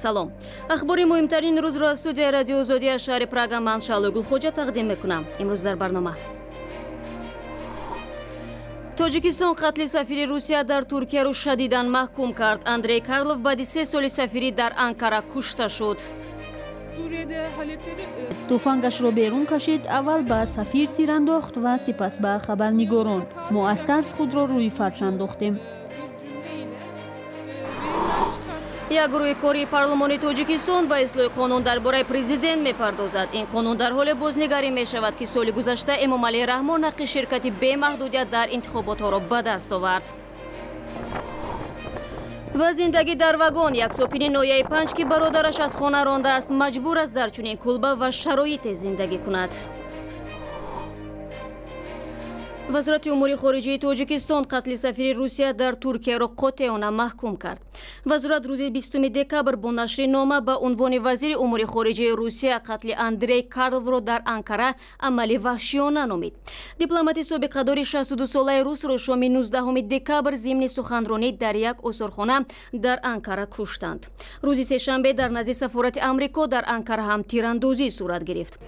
Салом. Ахбори муҳимтарин рӯзро аз студияи Радио Озодӣ аз шаҳри Прага ман Шаълои Гулхоҷа тақдим мекунам. Имрӯз дар барнома: Тоҷикистон қатли сафири Русия дар Туркияро шадидан маҳкум кард. Андрей Карлов баъди 3 соли сафирӣ дар Анкара кушта шуд. Туфангашро берун кашид, аввал ба сафир тир андохт ва сипас ба хабарнигорон. Мо аз тарс худро рӯи фарш андохтем. Як гурӯҳи кории парлумони Тоҷикистон ба ислоҳи қонун дар бораи президент мепардозад. Ин қонун дар ҳоле бознигарӣ мешавад, ки соли гузашта Эмомалӣ Раҳмон ҳаққи ширкати бемаҳдудият дар интихоботҳоро ба даст овард. Ва зиндагӣ дар вагон: як сокини ноҳияи Панҷ, ки бародараш аз хона рондааст, маҷбур аст дар чунин кулба ва шароите зиндагӣ кунад. Вазорати умури хориҷии Тоҷикистон қатли сафири Русия дар Туркияро қотеона маҳкум кард. Вазорат рӯзи 20 декабр бо нашри нома ба унвони вазири умури хориҷаи Русия қатли Андрей Карловро дар Анкара амали ваҳшиёна номид. Дипломати собиқадори 62-солаи русро шоми 19 декабр зимни суханронӣ дар як осорхона дар Анкара куштанд. Рӯзи сешанбе дар назди сафорати Амрико дар Анкара ҳам тирандозӣ сурат гирифт.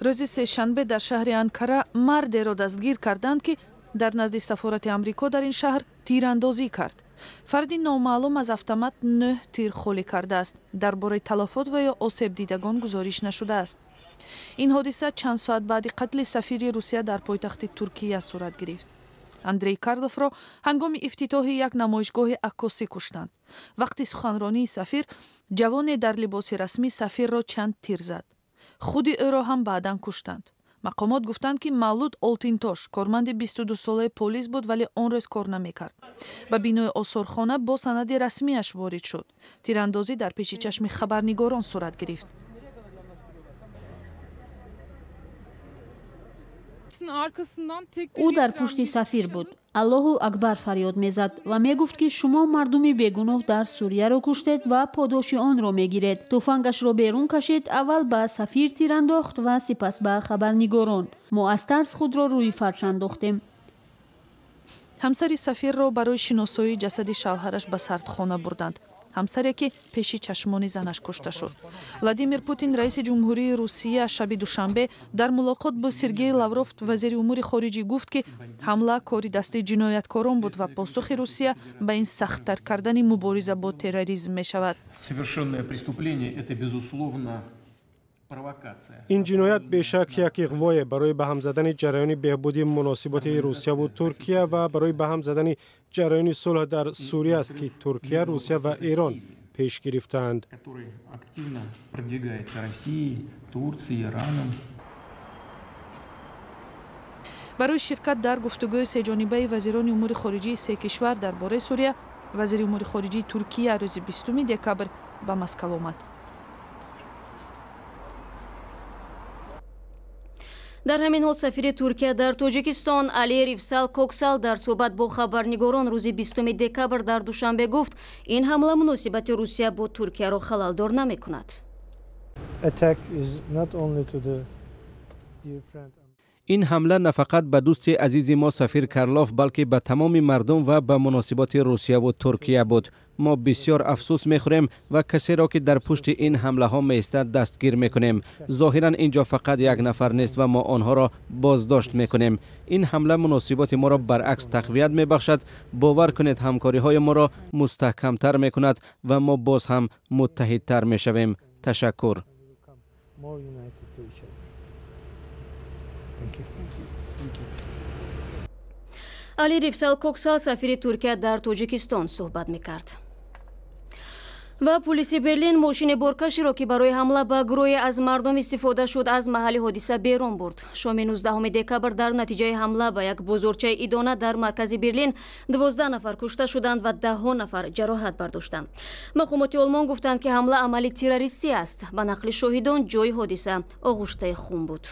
Рӯзи сешанбе дар шаҳри Анкара мардеро дастгир карданд, ки дар назди сафорати Амрико дар ин шаҳр тирандозӣ кард. Фарди номаълум аз автомат нӯҳ тир холӣ кардааст. Дар бораи талафот ва ё осебдидагон гузориш нашудааст. Ин ҳодиса чанд соат баъди қатли сафири Русия дар пойтахти Туркия сурат гирифт. Андрей Карловро ҳангоми ифтитоҳи як намоишгоҳи аккосӣ куштанд. Вақти суханронии сафир ҷавоне дар либоси расмӣ сафирро чанд тир зад. Худи ӯро ҳам баъдан куштанд. Мақомот гуфтанд, ки Мавлуд Олтинтош корманди 22-солаи полис буд, вале он рӯз кор намекард. Ба бинои осорхона бо санади расмиаш ворид шуд. Тирандозӣ дар пеши чашми хабарнигорон сурат гирифт. Ӯ дар пушти сафир буд, «Аллоҳу акбар» фарёд мезад ва мегуфт, ки шумо мардуми бегуноҳ дар Сурияро куштед ва подоши онро мегиред. Туфангашро берун кашид, аввал ба сафир тир андохт ва сипас ба хабарнигорон. Мо аз тарс худро рӯи фарш андохтем. Ҳамсари сафирро барои шиносоии ҷасади шавҳараш ба сардхона бурданд, ҳамсаре ки пеши чашмони занаш кушта шуд. Владимир Путин, раиси ҷумҳурии Русия, шаби душанбе дар мулоқот бо Сергей Лавров, вазири умури хориҷӣ, гуфт, ки ҳамла кори дасти ҷинояткорон буд ва посухи Русия ба ин сахттар кардани мубориза бо терроризм мешавад. Совершенное преступление — это, безусловно, провокация. Ин ҷиноят бешак як иғвое барои ба ҳам задани ҷараёни беҳбуди муносиботи Русияву Туркия ва барои ба ҳам задани ҷараёни сулҳ дар Сурия аст, ки Туркия, Русия ва Эрон пеш гирифтаанд. Который активно продвигается Россией, Турцией, Ираном. Барои ширкат дар гуфтугӯи сеҷонибаи вазирони умури хориҷии се кишвар дар бораи Сурия вазири умури хориҷии Туркия рӯзи 20 декабр ба Москав омад. Дар ҳамин ҳол сафири Туркия дар Тоҷикистон Али Рифсал Коксал дар суҳбат бо хабарнигорон рӯзи 20 декабр дар Душанбе гуфт, ин ҳамла муносибати Русия бо Туркияро халалдор намекунад. Attack is not only to the dear friend. Ин ҳамла на фақат ба дӯсти азизи мо сафир Карлов, балки ба тамоми мардум ва ба муносиботи Русияву Туркия буд. Мо бисёр афсӯс мехӯрем ва касеро, ки дар пушти ин ҳамлаҳо меистад, дастгир мекунем. Зоҳиран, ин ҷо фақат як нафар нест ва мо онҳоро боздошт мекунем. Ин ҳамла муносиботи моро баръакс тақвият мебахшад. Бовар кунед, ҳамкориҳои моро мустаҳкамтар мекунад ва мо боз ҳам муттаҳидтар мешавем. Ташаккур. More united to each other. Thank you. Али Рифсал Коксал, сафири Туркия дар Тоҷикистон, суҳбат мекард. Ва пулиси Берлин мошини боркаширо, ки барои ҳамла ба гурӯҳе аз мардум истифода шуд, аз маҳалли ҳодиса берун бурд. Шоми 19 декабр дар натиҷаи ҳамла ба як бозорчаи идона дар маркази Берлин 12 нафар кушта шуданд ва даҳҳо нафар ҷароҳат бардоштанд. Мақомоти Олмон гуфтанд, ки ҳамла амали террористӣ аст. Ба нақли шоҳидон, ҷои ҳодиса оғуштаи хун буд.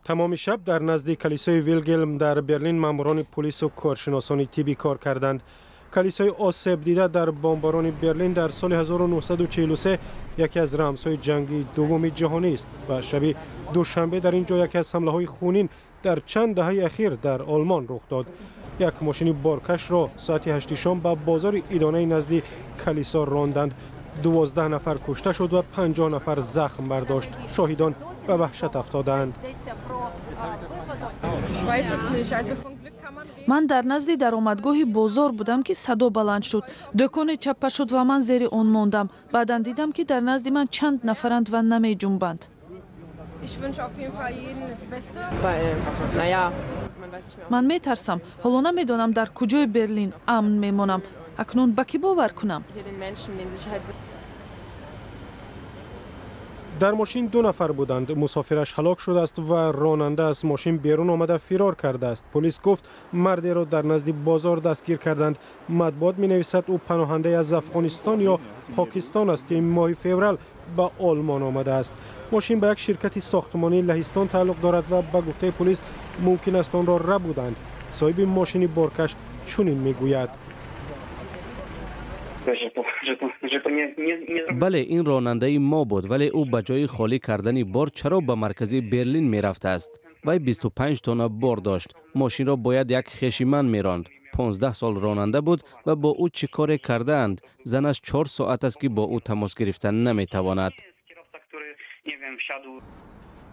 Тамоми шаб дар назди калисои Вилгелм дар Берлин маъмурони пулису коршиносони тиббӣ кор карданд. Калисои осебдида дар бомборони Берлин дар соли 1943 яке аз рамзҳои ҷанги дуввуми ҷаҳонӣ аст ва шаби душанбе дар ин ҷо яке аз ҳамлаҳои хунин дар чанд даҳаи ахир дар Олмон рух дод. Як мошини боркашро соати 8 шом ба бозори идонаи назди калисо ронданд. 12 нафар кушта шуд ва 50 нафар захм бардошт. Шоҳидон ба ваҳшат афтодаанд. Ман дар назди даромадгоҳи бозор будам, ки садо баланд шуд. Дӯконе чаппа шуд ва ман зери он мондам. Баъдан дидам, ки дар назди ман чанд нафаранд ва намеҷунбанд. Ман метарсам. Ҳоло намедонам, дар куҷои Берлин амн мемонам. Акнун ба кӣ бовар кунам? Дар мошин 2 нафар буданд. Мусофираш ҳалок шудааст ва ронанда аз мошин берун омада фирор кардааст. Полис гуфт, мардеро дар назди бозор дастгир карданд. Матбуот менависад, ӯ паноҳандаи аз Афғонистон ё Покистон аст, ки моҳи феврал ба Олмон омадааст. Мошин ба як ширкати сохтмонии Лаҳистон тааллуқ дорад ва ба гуфтаи полис мумкин аст онро рабуданд. Соҳиби мошини боркаш чунин мегӯяд. Бале, ин ронандаи мо буд, вале ӯ ба ҷои холӣ кардани бор чаро ба маркази Берлин мерафтааст? Вай 25 тонна бор дошт. Мошинро бояд як хеши ман меронд. 15 сол ронанда буд ва бо ӯ чӣ коре кардаанд? Занаш 4 соат аст, ки бо ӯ тамос гирифта наметавонад.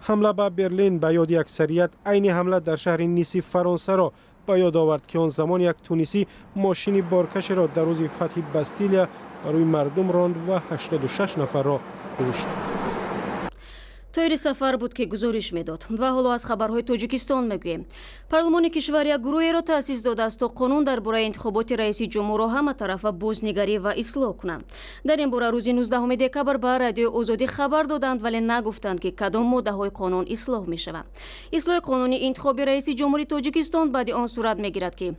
Ҳамла ба Берлин ба ёди аксарият айни ҳамла дар шаҳри Ниси Фаронсаро ба ёд овард, ки он замон як тунисӣ мошини боркашеро дар рӯзи фатҳи Бастилия барои мардум ронд ва 86 нафарро кушт. Тоири Сафар буд, ки гузориш медод. Ва ҳоло аз хабарҳои Тоҷикистон мегӯем. Парлумони кишвар як гурӯҳеро таъсис додааст, то қонун дар бораи интихоботи раиси ҷумҳурро ҳаматарафа бознигарӣ ва ислоҳ кунанд. Дар ин бора рӯзи 19 декабр ба Радиои Озодӣ хабар доданд, вале нагуфтанд, ки кадом моддаҳои қонун ислоҳ мешаванд. Ислоҳи қонуни интихоби раиси ҷумҳури Тоҷикистон баъди он сурат мегирад, ки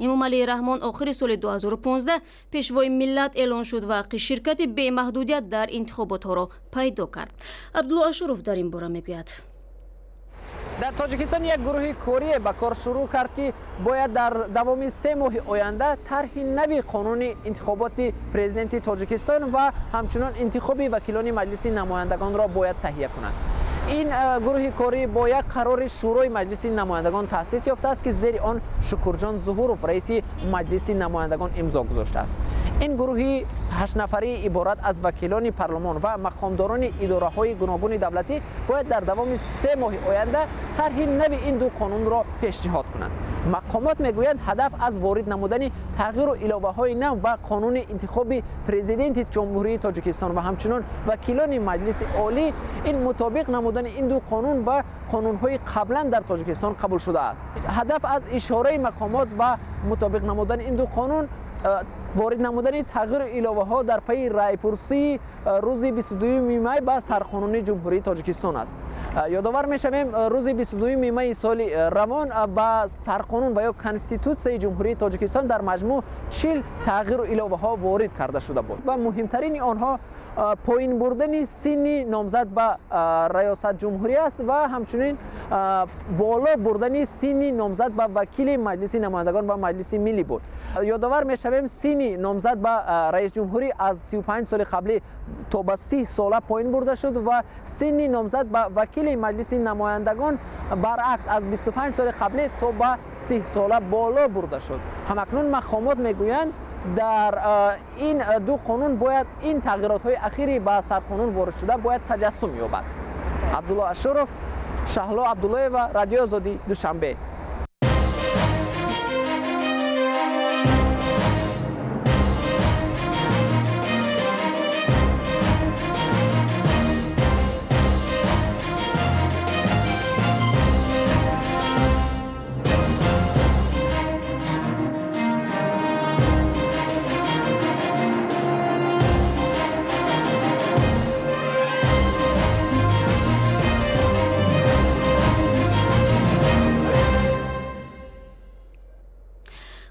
Эмомалӣ Раҳмон охири соли 2015 пешвои миллат эълон шуд ва ҳаққи ширкати бемаҳдудият дар интихоботҳоро пайдо кард. Абдулло Ашуров дар ин бора мегӯяд. Дар Тоҷикистон як гурӯҳи корие ба кор шурӯъ кард, ки бояд дар давоми 3 моҳи оянда тарҳи нави қонуни интихоботи президенти Тоҷикистон ва ҳамчунон интихоби вакилони Маҷлиси намояндагонро бояд таҳия кунад. Ин гурӯҳи корӣ бо як қарори Шӯрои Маҷлиси намояндагон таъсис ёфтааст, ки зери он Шукурҷон Зуҳуров, раиси Маҷлиси намояндагон, имзо гузоштааст. Ин гурӯҳи 8-нафарӣ иборат аз вакилони парлумон ва мақомдорони идораҳои гуногуни давлатӣ бояд дар давоми 3 моҳи оянда тарҳи нави ин ду қонунро пешниҳод кунанд. Мақомот мегӯянд, ҳадаф аз ворид намудани тағйиру иловаҳои нав ба қонуни интихоби президенти Ҷумҳурии Тоҷикистон ва ҳамчунон вакилони Маҷлиси Олӣ ин мутобиқ намудани ин ду қонун ба қонунҳои қаблан дар Тоҷикистон қабул шудааст. Ҳадаф аз ишораи мақомот ба мутобиқ намудани ин ду қонун ворид намудани тағйиру иловаҳо дар пайи райпурсии рӯзи 22 май ба сарқонуни Ҷумҳурии Тоҷикистон аст. Ёдовар мешавем, рӯзи 22 майи соли равон ба сарқонун ва ё Конститутсияи Ҷумҳурии Тоҷикистон дар маҷмӯъ 40 тағйиру иловаҳо ворид карда шуда буд ва муҳимтарини онҳо поин бурдани синни номзад ба раёсат ҷумҳурӣ аст ва ҳамчунин боло бурдани синни номзад ба вакили Маҷлиси намояндагон ва Маҷлиси миллӣ буд. Ёдовар мешавем, синни номзад ба раис ҷумҳурӣ аз 35 соли қаблӣ то ба 30 сола поин бурда шуд ва синни номзад ба вакили Маҷлиси намояндагон баръакс аз 25 соли қаблӣ то ба 30 сола боло бурда шуд. Ҳамакнун мақомот мегӯянд, дар ин ду қонун бояд ин тағйиротҳои ахири ба сарқонун ворид шуда бояд таҷассум ёбад. Абдулло Ашуров, Шаҳло Абдуллоева, Радиои Озодӣ, Душанбе.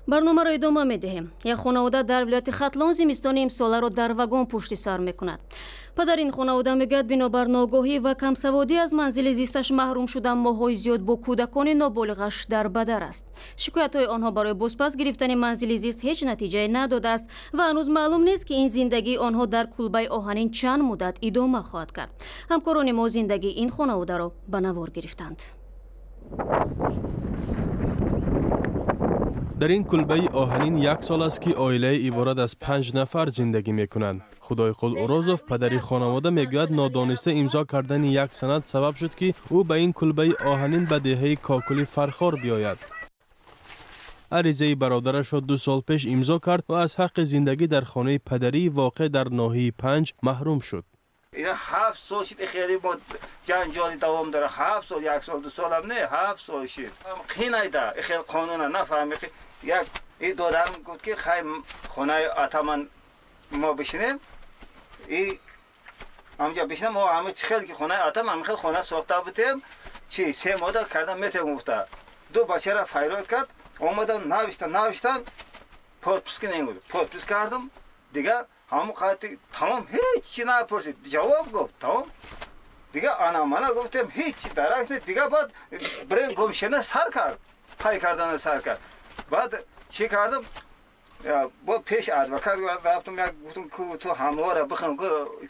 Барномаро идома медиҳем. Як хонавода дар вилояти Хатлон зимистони имсоларо дар вагон пушти сар мекунад. Падар ин хонавода мегӯяд, бинобар ногоҳӣ ва камсаводӣ аз манзили зисташ маҳрум шуда, моҳҳои зиёд бо кӯдакони ноболиғаш дар бадар аст. Шикоятҳои онҳо барои бозпас гирифтани манзили зист ҳеҷ натиҷае надодааст ва ҳанӯз маълум нест, ки ин зиндагии онҳо дар кулбаи оҳанин чанд муддат идома хоҳад кард. Ҳамкорони мо зиндагии ин хонаводаро ба навор гирифтанд. Дар ин кулбаи оҳанин як сол аст, ки оилаи иборат аз 5 нафар зиндагӣ мекунанд. Худойқул Урозов, падари хонавода, мегӯяд, нодониста имзо кардани як санад сабаб шуд, ки ӯ ба ин кулбаи оҳанин ба деҳаи Кокули Фархор биёяд. Аризаи бародарашро 2 сол пеш имзо кард ва аз ҳаққи зиндагӣ дар хонаи падарии воқеъ дар ноҳияи 5 маҳрум шуд. 7 сол шид, хеле мо ҷанҷоли давом дора. 7 сол, 1 сол, 2 солам не, 7 сол шид. Қинайда, хеле қонуна нафаҳми. Як и додарам гуфт, ки хай хонаи атаман мо бишинем, и ҳамҷа бишинем, мо ҳама чӣ хел ки хонаи атам ҳама хел хона сохта будем, чи 3 моҳ карда метавон гуфта. 2 бачара файрод кард, омадан навиштан, подпись кунем гуфт. Подпись кардам, дига ҳамон қати тамом ҳеҷ чи напурсид, ҷавоб гуфт, тамом. Дига ана мана гуфтем, ҳеҷ дарак не, дига баъд бирен гумшена сар кард, пай кардана сар кард. Баъд чӣ кардам? Бо пеш адвокат рафтам, як гуфтам, ку ту ҳамвора бихон,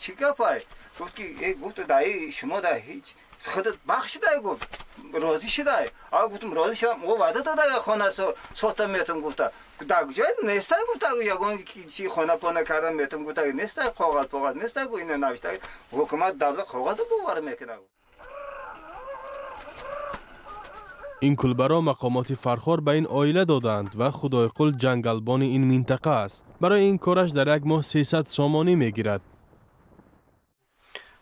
чӣ гапай? Гуфт ки гуфт даи шумо да ҳеҷ худат бахшидай, гуфт, розӣ шидай. А гуфтам, розӣ шудам, ӯ ваъда дода хона сохта метам гуфта. Дар ҷой нестай гуфта, ягон чи хона пона кардан метам гуфта, нестай коғаз поғаз нестай, ина навишта. Ҳукумат давлат коғазро бовар мекунад. Ин кулбаро мақомоти Фархор ба ин оила додаанд ва Худойқул ҷангалбони ин минтақа аст. Барои ин кораш дар як моҳ 300 сомонӣ мегирад.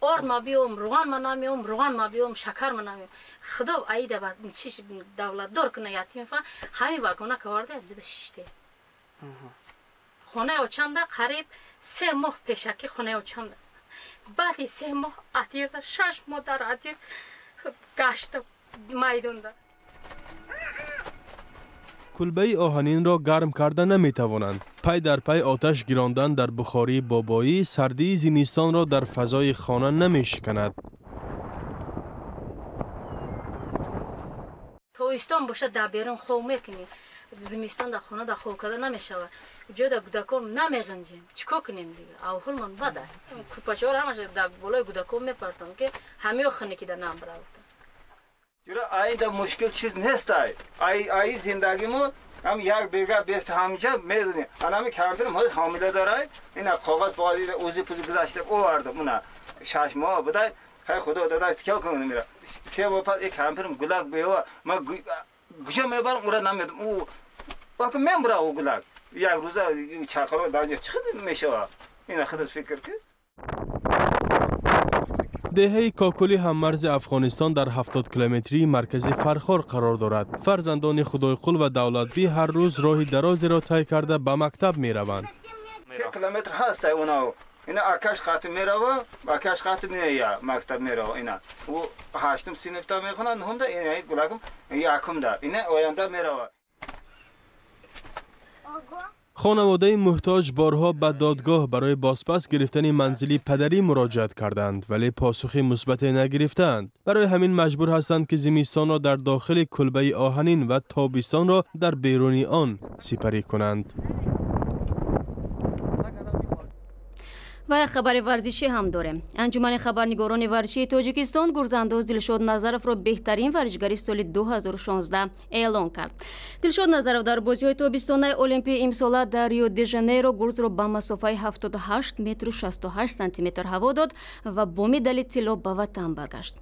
Орд ма биём, руған ма намеём, руған ма биём, шакар ма намеём. Худо аида ба чиш давлатдор куна ятим фа, ҳамин вагона ковардаем, дида шиште. Хонаи очамда қариб 3 моҳ пешакӣ хонаи очамда. Баъди 3 моҳ атирда, 6 моҳ дар атир гаштам майдонда. Кулбаи оҳанинро гарм карда наметавонанд. Пай дар пай оташ гирондан дар бухории бобоӣ сардии зимистонро дар фазои хона намешиканад. Тобистон бошад дар берун хов мекунӣ, зимистон дар хона дар хов карда намешавад. Ҷода гудаком намеғинҷем, чӣ кор кунем дига? Авҳолмон бад аст. Курпачаҳоро ҳамаша дар болои гудаком мепартом, ки ҳамео хунукида намбаравад. Ҷура айда мушкил чиз нестай. Ай зиндагимо ҳам як бега бест ҳамҷа медонӣ. Анами кампирам ҳозир ҳомила дорай. Ина коғаз боғаз узи пузи гузашта овардам. Уна 6 моҳ будай. Хай худо дада чикор кунам мира. 3 моҳ пас кампирам гулак бева. Ма куҷо мебарам ура намедонам. У вақт мембура у гулак. Як рӯза чақало данҷа чӣ мешава? Ина худат фикр кун. Деҳаи Кокули ҳаммарзи Афғонистон дар 70 километрии маркази Фархор қарор дорад. Фарзандони Худойқул ва Давлатбӣ ҳар рӯз роҳи дарозеро тай карда ба мактаб мераванд. 3 километр ҳаст уна. Ина акаш қати мерава, акаш қати меоя, мактаб мерава ина. Ӯ 8-ум синфта мехонад, 9-умда, ина гулакам 1-умда. Ина оянда мерава. Хонаводаи муҳтоҷ борҳо ба додгоҳ барои бозпас гирифтани манзили падарӣ муроҷиат карданд, вале посухи мусбате нагирифтаанд. Барои ҳамин маҷбур ҳастанд, ки зимистонро дар дохили кулбаи оҳанин ва тобистонро дар беруни он сипарӣ кунанд. Ва як хабари варзишӣ ҳам дорем. Анҷумани хабарнигорони варзишии Тоҷикистон гурзандоз Дилшод Назаровро беҳтарин варзишгари соли 2016 эълон кард. Дилшод Назаров дар бозиҳои тобистонаи Олимпии имсола дар Рио де Жанейро гурзро ба масофаи 78 метру 68 сантиметр ҳаво дод ва бо медали тилло ба ватан баргашт.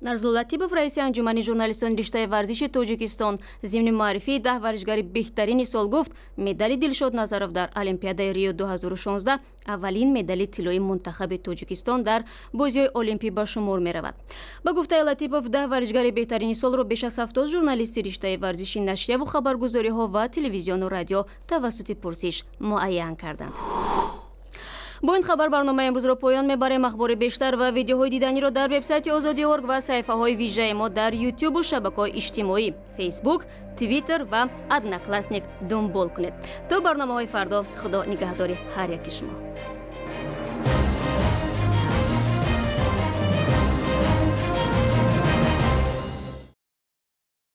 Нарзулло Латипов, раиси анҷумани журналистони риштаи варзиши Тоҷикистон, зимни муаррифии 10 варзишгари беҳтарини сол гуфт, медали Дилшод Назаров дар Олимпиадаи Рио 2016 аввалин медали тиллои мунтахаби Тоҷикистон дар бозиҳои Олимпӣ ба шумор меравад. Ба гуфтаи Латипов, 10 варзишгари беҳтарини солро беш аз 70 журналисти риштаи варзиши нашрияву хабаргузориҳо ва телевизиону радио тавассути пурсиш муайян карданд. Бо ин хабар барномаи имрӯзро поён мебарем. Ахбори бештар ва видеоҳои диданиро дар вебсайти Озодӣ.орг ва саҳифаҳои вижаи мо дар ютубу шабакаҳои иҷтимоӣ, Фейсбук, Твиттер ва Одноклассник дунбол кунед. То барномаҳои фардо, Худо нигаҳдори ҳар яки шумо.